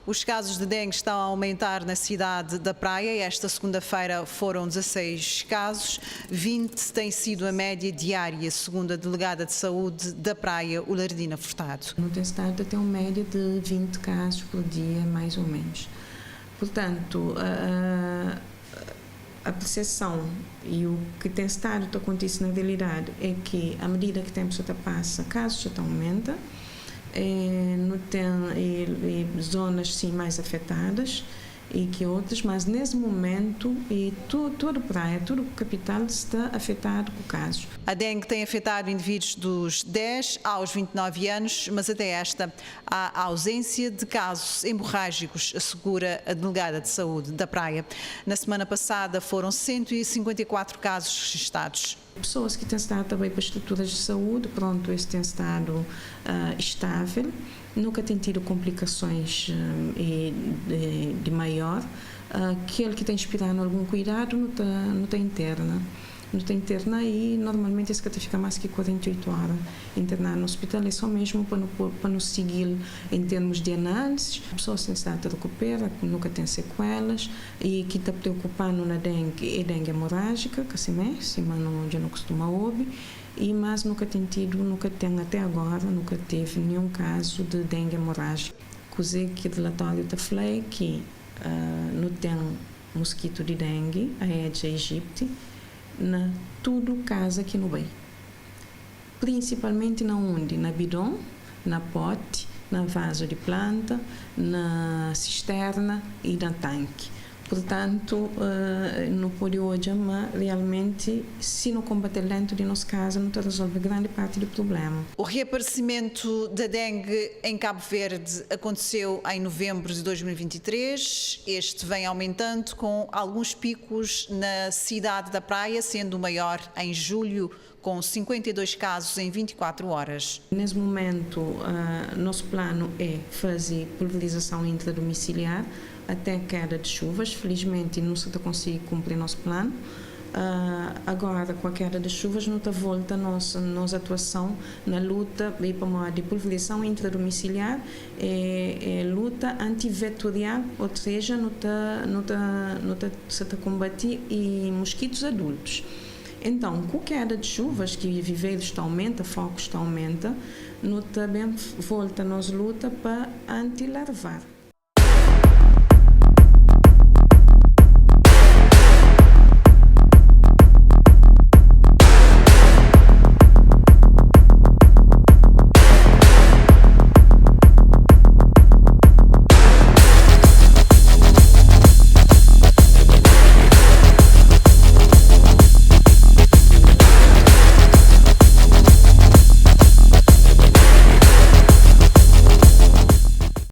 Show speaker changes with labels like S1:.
S1: Os casos de dengue estão a aumentar na cidade da Praia. Esta segunda-feira foram 16 casos, 20 tem sido a média diária, segundo a delegada de saúde da Praia, Lardina Furtado.
S2: No tem estado a ter uma média de 20 casos por dia, mais ou menos. Portanto, a percepção e o que tem estado a acontecer na realidade é que, à medida que o tempo já passa, casos já aumenta, não tem e zonas sim mais afetadas e que outras, mas nesse momento e todo Praia, todo o capital está afetado com casos.
S1: A dengue tem afetado indivíduos dos 10 aos 29 anos, mas até esta há ausência de casos hemorrágicos, assegura a delegada de saúde da Praia. Na semana passada foram 154 casos registados.
S2: Pessoas que têm estado também para estruturas de saúde, pronto, esse tem estado estável, nunca tem tido complicações de maior. Aquele que tem inspirado algum cuidado não está interna. Não está interna e normalmente esse que fica mais que 48 horas internado no hospital, é só mesmo para não seguir em termos de análise. A pessoa se está a recupera, nunca tem sequelas e que está preocupando na dengue é dengue hemorrágica, que assim é, se não, já não costuma ouvir, e mas nunca tem tido, nunca tem até agora, nunca teve nenhum caso de dengue hemorrágica. Coisa que o relatório está falando que não tem mosquito de dengue, a Aedes aegypti, na tudo casa aqui no bem. Principalmente na onde? Na bidon, na pote, na vaso de planta, na cisterna e na tanque. Portanto, não pode hoje, mas realmente, se não combater dentro de nossa casa, não resolve grande parte do problema.
S1: O reaparecimento da dengue em Cabo Verde aconteceu em novembro de 2023. Este vem aumentando com alguns picos na cidade da Praia, sendo o maior em julho, com 52 casos em 24 horas.
S2: Nesse momento, nosso plano é fazer pulverização intradomiciliar até a queda de chuvas. Felizmente, não se consegue cumprir nosso plano. Agora, com a queda das chuvas, não está volta a nossa atuação na luta e para de pulverização intradomiciliar, é luta antivetorial, ou seja, não está se está combater e mosquitos adultos. Então, com a queda de chuvas, que viveiros está aumenta, focos está aumenta, não também volta a nossa luta para antilarvar.